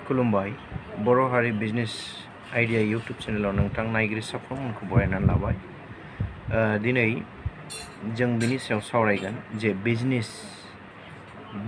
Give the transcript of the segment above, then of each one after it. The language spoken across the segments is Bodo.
खुलुमबाय बर' हारि बिजनेस आइडिया यूट्यूब चेनेलाव नोंथां नायगिरि साफ्रोमखौ बरायनानै लाबाय। दिनै जों बिनि सायाव सावरायगोन जे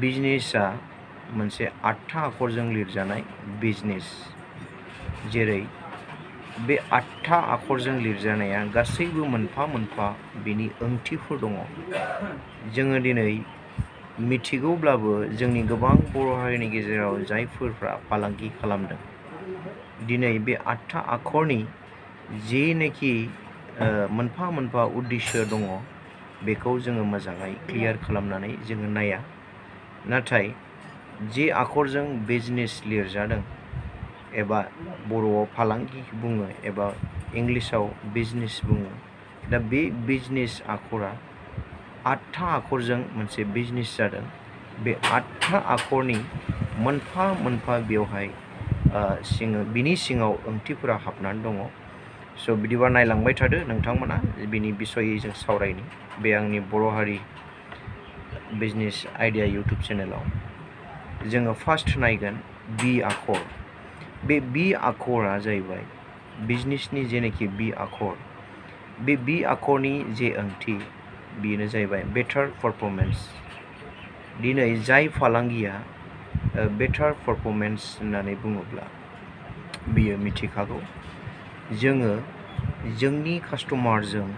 बिजनेसा मोनसे 8था आखरजों लिरजानाय बिजनेस। जेरै बे 8था आखरजों लिरजानाया गासैबो मोनफा मोनफा बिनि ओंथिफोर दङ। जोङो दिनै मिथिगौब्लाबो जोंनि गोबां बर' हारिनि गेजेराव जायफोरा फालांगि खालामदों, दिनै बे 8था आखरनि जेनोखि मोनफा मोनफा उद्देश्य दङ बेखौ जोङो मोजाङै क्लियार खालामनानै जोङो नाया। नाथाय जे आखरजों बिजनेस लिरजादों एबा बर'आव फालांगि बुङो एबा इंलिसाव बिजनेस बुङो, दा बे बिजनेस आखरा 8था आखरजों मोनसे बिजनेस जादों। बे 8था आखरनि मोनफा मोनफा बेवहाय बिनि सिङाव ओंथिफोरा हाबनानै दङ। स' बिदिबा नायलांबाय थादो नोंथांमोना, बिनि बिसयै जों सावरायनि बे आंनि बर' हारि बिजनेस आइडिया यूट्यूब चेनेलाव। जोङो फार्स्ट नायगोन बी आखर। बे बी आखरा जाहैबाय बिजनेसनि जेनोखि बी आखर, बे बी आखरनि जे ओंथि बेनो जाहैबाय बेटार पारफरमेन्स। दिनै जाय फालांगिया बेटार पारफरमेन्स होननानै बुङोब्ला बियो मिथिखागौ जोङो जोंनि कास्टमारजों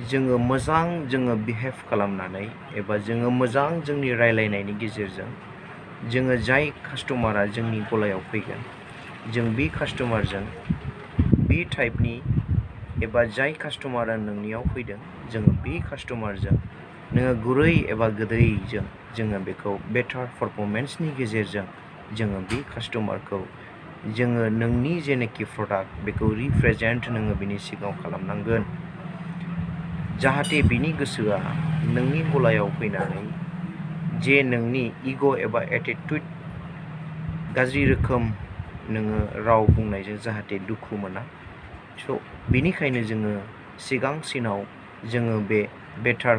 जोङो मोजां बिहेभ खालामनानै एबा जोङो मोजां जोंनि रायलायनायनि गेजेरजों जोङो जाय कास्टमारा जोंनि गलायाव फैगोन, जों बे कास्टमारजों बे टाइपनि एबा जाय कास्टमारा नोंनियाव फैदों, जोङो बे कास्टमारजों नोङो गुरै एबा गोदैजों जोङो बेखौ बेटार पारफरमेन्सनि गेजेरजों जोङो बे कास्टमारखौ जोङो नोंनि जेनोखि प्रडाक्ट बेखौ रिप्रेजेन्ट नोङो बिनि सिगाङाव खालामनांगोन, जाहाथे बिनि गोसोआ नोंनि गलायाव फैनानै जे नोंनि इग' एबा एटिट्युड गाज्रि रोखोम नोङो राव बुंनायजों जाहाथे दुखु मोना। स' बेनिखायनो जोङो सिगांसिनाव जोङो बे बेटार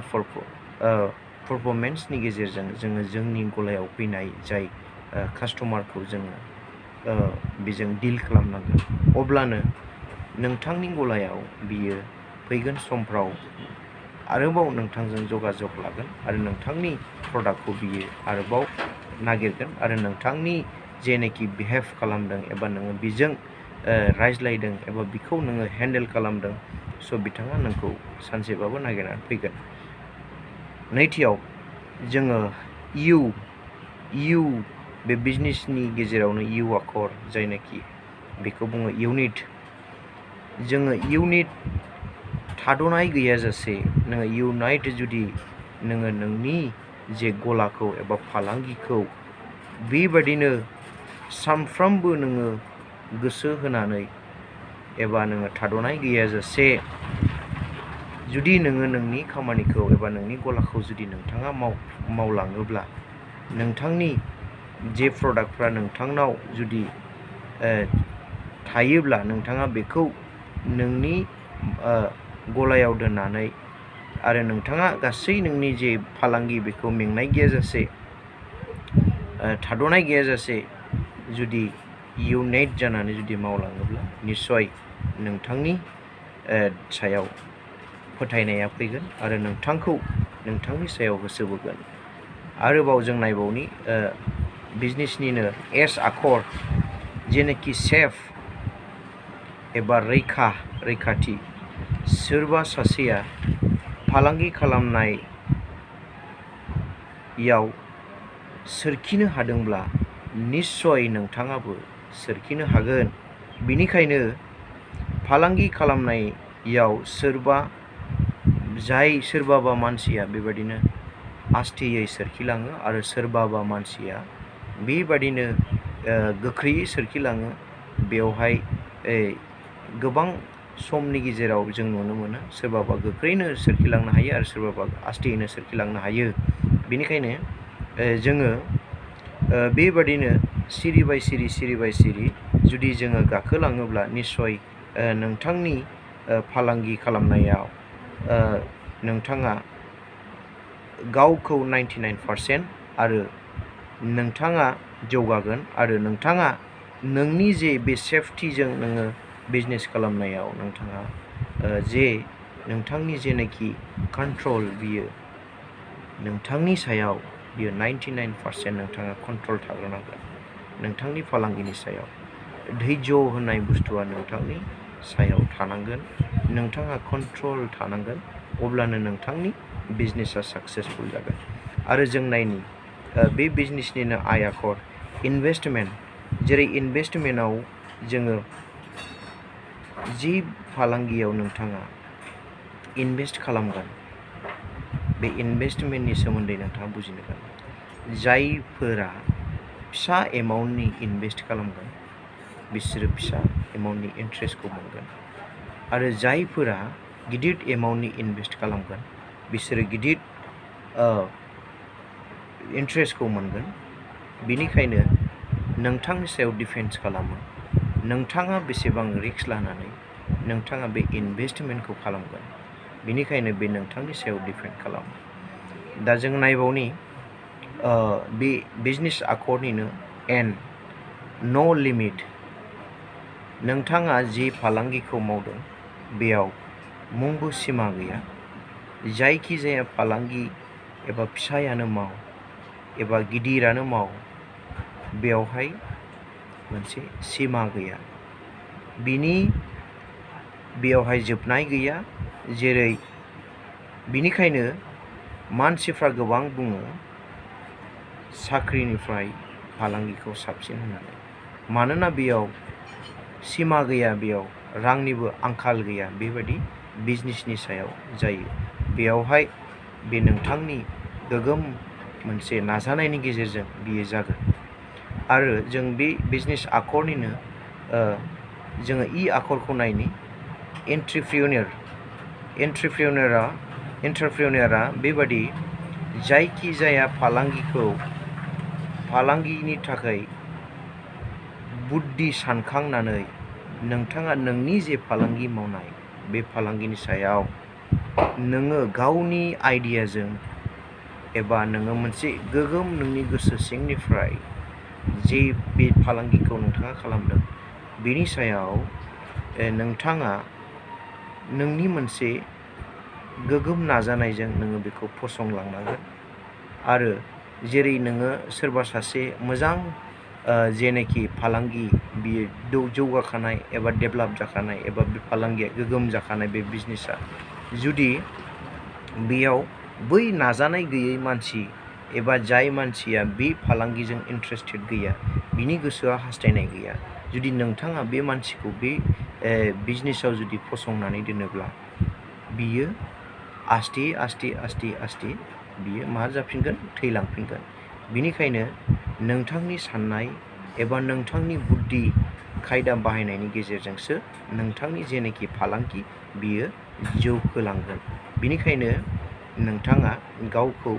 पारफरमेन्सनि गेजेरजों जोङो जोंनि गलायाव फैनाय जाय कास्टमारखौ जोङो बेजों डिल खालामनांगोन। अब्लानो नोंथांनि गलायाव बियो फैगोन समफ्राव आरोबाव नोंथांजों जगाजग लागोन आरो नोंथांनि प्रडाक्टखौ बियो आरोबाव नागिरगोन आरो नोंथांनि जेनोखि बिहेभ खालामदों एबा नोङो बिजों रायज्लायदों एबा बिखौ नोङो हेन्डेल खालामदों, स' बिथाङा नोंखौ सानसेबाबो नागिरनानै फैगोन। नैथियाव जोङो इउ बे बिजनेसनि गेजेरावनो इउ आखर, जायनाखि बेखौ बुङो इउनिट। जोङो इउनिट थाद'नाय गैयाजासे नोङो इउनाइट जुदि नोङो नोंनि जे गलाखौ एबा फालांगिखौ बेबादिनो सानफ्रोमबो नोङो गोसो होनानै एबा नोङो थाद'नाय गैयाजासे जुदि नोङो नोंनि खामानिखौ एबा नोंनि गलाखौ जुदि नोंथाङा मावलाङोब्ला, नोंथांनि जे प्रडाक्टफ्रा नोंथांनाव जुदि थायोब्ला नोंथाङा बेखौ नोंनि गलायाव दोननानै आरो नोंथाङा गासै नोंनि जे फालांगि बेखौ मेंनाय गैयाजासे थाद'नाय गैयाजासे जुदि इउनाइट जानानै जुदि मावलाङोब्ला निस्सय नोंथांनि सायाव फोथायनाया फैगोन आरो नोंथांखौ नोंथांनि सायाव होसो बोगोन। आरोबाव जों नायबावनि बिजनेसनिनो एस आखर, जेनोखि सेफ एबा रैखाथि। सोरबा सासेया फालांगि खालामनायाव सोरखिनो हादोंब्ला निस्सय नोंथाङाबो सोरखिनो हागोन। बेनिखायनो फालांगि खालामनायाव सोरबाबा मानसिया बेबायदिनो आस्थेयै सोरखिलाङो आरो सोरबाबा मानसिया बेबादिनो गोख्रैयै सोरखिलाङो। बेवहाय गोबां समनि गेजेराव जों नुनो मोनो सोरबाबा गोख्रैनो सोरखिलांनो हायो आरो सोरबाबा आस्थेयैनो सोरखिलांनो हायो। बेनिखायनो जोङो बेबादिनो सिरि बाय सिरि जुदि जोङो गाखोलाङोब्ला निस्सय नोंथांनि फालांगि खालामनायाव नोंथाङा गावखौ 99% आरो नोंथाङा जौगागोन आरो नोंथाङा नोंनि जे बे सेफटिजों नोङो बिजनेस खालामनायाव नोंथाङा जे नोंथांनि जेनाखि कन्ट्रल बियो नोंथांनि सायाव बियो 99% नोंथाङा कन्ट्रल थाग्रोनांगोन नोंथांनि फालांगिनि सायाव धैर्य होननाय बुस्थुआ नोंथांनि सायाव थानांगोन नोंथाङा कन्ट्रल थानांगोन अब्लानो नोंथांनि बिजनेसा साक्सेसफुल जागोन आरो जों नायनि बे बिजनेसनिनो आय आखर इनभेस्टमेन्ट जेरै इनभेस्टमेन्टआव जोङो जि फालांगियाव नोंथाङा इनभेस्ट खालामगोन बे इनभेस्टमेन्टनि सोमोन्दै नोंथाङा बुजिनो गोनां जायफोरा फिसा एमाउन्टनि इनभेस्ट खालामगोन बिसोरो फिसा एमाउन्टनि इन्ट्रेस्टखौ मोनगोन आरो जायफोरा गिदिर एमाउन्टनि इनभेस्ट खालामगोन बिसोरो गिदिर इन्ट्रेस्टखौ मोनगोन बिनिखायनो नोंथांनि सायाव डिपेन्ड खालामो नोंथाङा बेसेबां रिस्क लानानै नोंथाङा बे इनभेस्टमेन्टखौ खालामगोन बिनिखायनो बे नोंथांनि सायाव डिपेन्ड खालामो दा जों नायबावनि बे बिजनेस आखरनिनो एन्ड नो लिमिट नोंथाङा जि फालांगिखौ मावदों बेयाव मुंबो सिमा गैया जायखिजाया फालांगि एबा फिसायानो माव एबा गिदिरानो माव बेयावहाय मोनसे सिमा गैया बेयावहाय जोबनाय गैया जेरै बिनिखायनो मानसिफ्रा गोबां बुङो साख्रिनिफ्राय फालांगिखौ साबसिन होननानै मानोना बेयाव सिमा गैया बेयाव रांनिबो आंखाल गैया बेबायदि बिजनेसनि सायाव जायो बेयावहाय बे नोंथांनि गोगोम मोनसे नाजानायनि गेजेरजों बियो जागोन आरो जों बे बिजनेस आखरनिनो जोङो आखरखौ नायनि एन्ट्रप्रेनियरा बेबादि जायखिजाया फालांगिनि थाखाय बुद्धि सानखांनानै नोंथाङा नोंनि जे फालांगि मावनाय बे फालांगिनि सायाव नोङो गावनि आइडियाजों एबा नोङो मोनसे गोगोम नोंनि गोसो सिंनिफ्राय जे बे फालांगिखौ नोंथाङा खालामदों बेनि सायाव नोंथाङा नोंनि मोनसे गोगोम नाजानायजों नोङो बेखौ फसंलांनांगोन आरो जेरै नोङो सोरबा सासे मोजां जेनाखि फालांगि बियो जौगाखानाय एबा डेभेलप जाखानाय एबा बे फालांगिया गोगोम जाखानाय बे बिजनेसा जुदि बेयाव बै नाजानाय गैयै मानसि एबा जाय मानसिया बे फालांगिजों इन्ट्रेस्टेड गैया बिनि गोसोआ हास्थायनाय गैया जुदि नोंथाङा बे मानसिखौ बे बिजनेसाव जुदि फसंनानै दोनोब्ला बियो आस्थे बियो मा जाफिनगोन थैलांफिनगोन बिनिखायनो नोंथांनि साननाय एबा नोंथांनि बुद्धि खायदा बाहायनायनि गेजेरजोंसो नोंथांनि जेनाखि फालांगि बियो जौखोलांगोन बिनिखायनो नोंथाङा गावखौ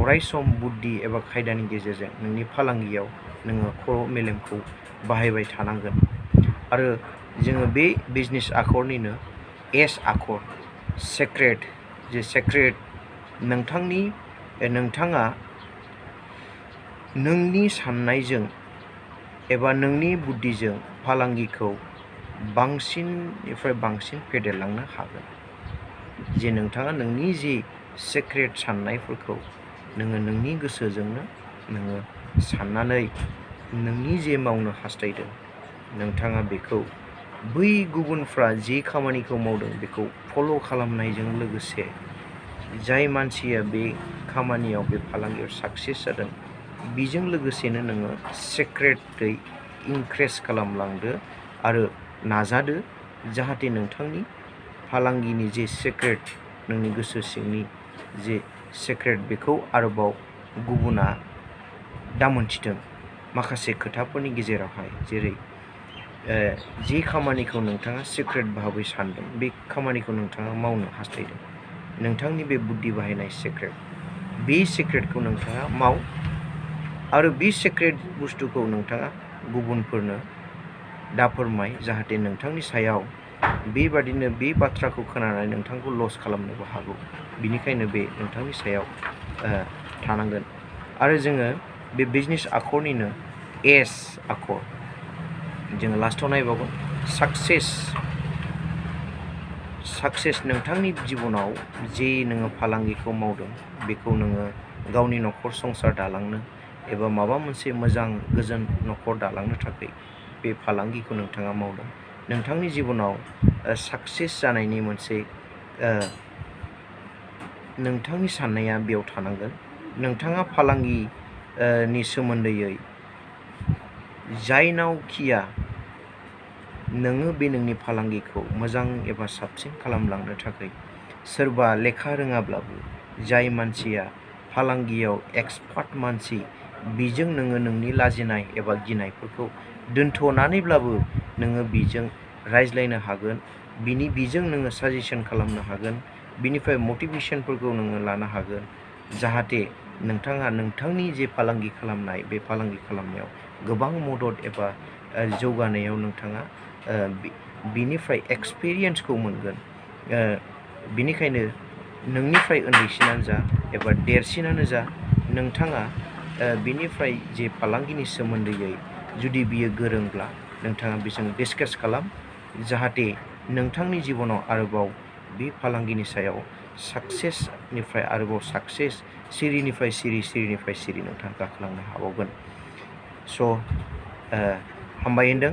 अरायसम बुद्धि एबा खायदानि गेजेरजों नोंनि फालांगियाव नोङो खर' मेलेमखौ बाहायबाय थानांगोन आरो जोङो बे बिजनेस आखरनिनो एस आखर सेक्रेट नोंथाङा नोंनि साननायजों एबा नोंनि बुद्धिजों फालांगिखौ बांसिननिफ्राय बांसिन फेदेरलांनो हागोन जे नोंथाङा नोंनि जे सेक्रेट साननायफोरखौ नोङो नोंनि गोसोजोंनो नोङो साननानै नोंनि जे मावनो हास्थायदों नोंथाङा बेखौ बै गुबुनफ्रा जे खामानिखौ मावदों बेखौ फल' खालामनायजों लोगोसे जाय मानसिया बे खामानियाव बे फालांगियाव साक्सेस जादों बेजों लोगोसेनो नोङो सेक्रेटै इनक्रेज खालामलांदो आरो नाजादो जाहाथे नोंथांनि फालांगिनि जे सेक्रेट नोंनि गोसो सिंनि जे सेक्रेट बेखौ आरोबाव गुबुना दा मोनथिदों माखासे खोथाफोरनि गेजेरावहाय जेरै जे खामानिखौ नोंथाङा सिक्रेट भाबै सानदों बे खामानिखौ नोंथाङा मावनो हास्थायदों नोंथांनि बे बुद्धि बाहायनाय सेक्रेट बे सेक्रेटखौ नोंथाङा माव आरो बे सेक्रेट बुस्थुखौ नोंथाङा गुबुनफोरनो दा फोरमाय जाहाथे नोंथांनि सायाव बेबादिनो बे बाथ्राखौ खोनानानै नोंथांखौ लस खालामनोबो हागौ बिनिखायनो बे नोंथांनि सायाव थानांगोन आरो जोङो बे बिजनेस आखरनिनो एस आखर जोङो लास्टआव नायबावगोन साक्सेस नोंथांनि जिबनाव जे नोङो फालांगिखौ मावदों बेखौ नोङो गावनि न'खर संसार दालांनो एबा माबा मोनसे मोजां गोजोन न'खर दालांनो थाखाय बे फालांगिखौ नोंथाङा मावदों। नोंथांनि जिबनाव साक्सेस जानायनि मोनसे नोंथांनि साननाया बेयाव थानांगोन। नोंथाङा फालांगि नि सोमोन्दैयै जायनावखिया नोङो बे नोंनि फालांगिखौ मोजां एबा साबसिन खालामलांनो थाखाय सोरबा लेखा रोङाब्लाबो जाय मानसिया फालांगियाव एक्सपार्ट मानसि बिजों नोङो नोंनि लाजिनाय एबा गिनायफोरखौ दोनथ'नानैब्लाबो नोङो बिजों रायज्लायनो हागोन, बिजों नोङो साजेसन खालामनो हागोन, बिनिफ्राय मटिभेसनफोरखौ नोङो लानो हागोन, जाहाथे नोंथाङा नोंथांनि जे फालांगि खालामनाय बे फालांगि खालामनायाव गोबां मदद एबा जौगानायाव नोंथाङा बिनिफ्राय एक्सपिरियेन्सखौ मोनगोन। बिनिखायनो नोंनिफ्राय उन्दैसिनानो जा एबा देरसिनानो जा नोंथाङा बिनिफ्राय जे फालांगिनि सोमोन्दैयै जुदि बियो गोरोंब्ला नोंथाङा बेजों डिसकास खालाम, जाहाथे नोंथांनि जिबनाव आरोबाव बे फालांगिनि सायाव साक्सेसनिफ्राय आरोबाव साक्सेस, सिरिनिफ्राय सिरि नोंथाङा गाखोलांनो हाबावगोन। स' हामबाय होनदों।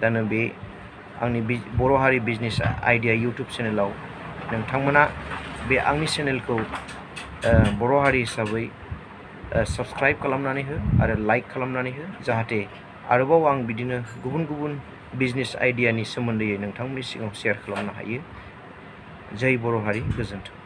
दानो बे आंनि बर' हारि बिजनेस आइडिया इउटुब चेनेलाव नोंथांमोना बे आंनि चेनेलखौ बर' हारि हिसाबै साबस्क्राइब खालामनानै हो आरो लाइक खालामनानै हो, जाहाथे आरोबाव आं बिदिनो गुबुन गुबुन बिजनेस आइडियानि सोमोन्दै नोंथांमोननि सिगाङाव शेयार खालामनो हायो। जै बर' हारि, गोजोन्थों।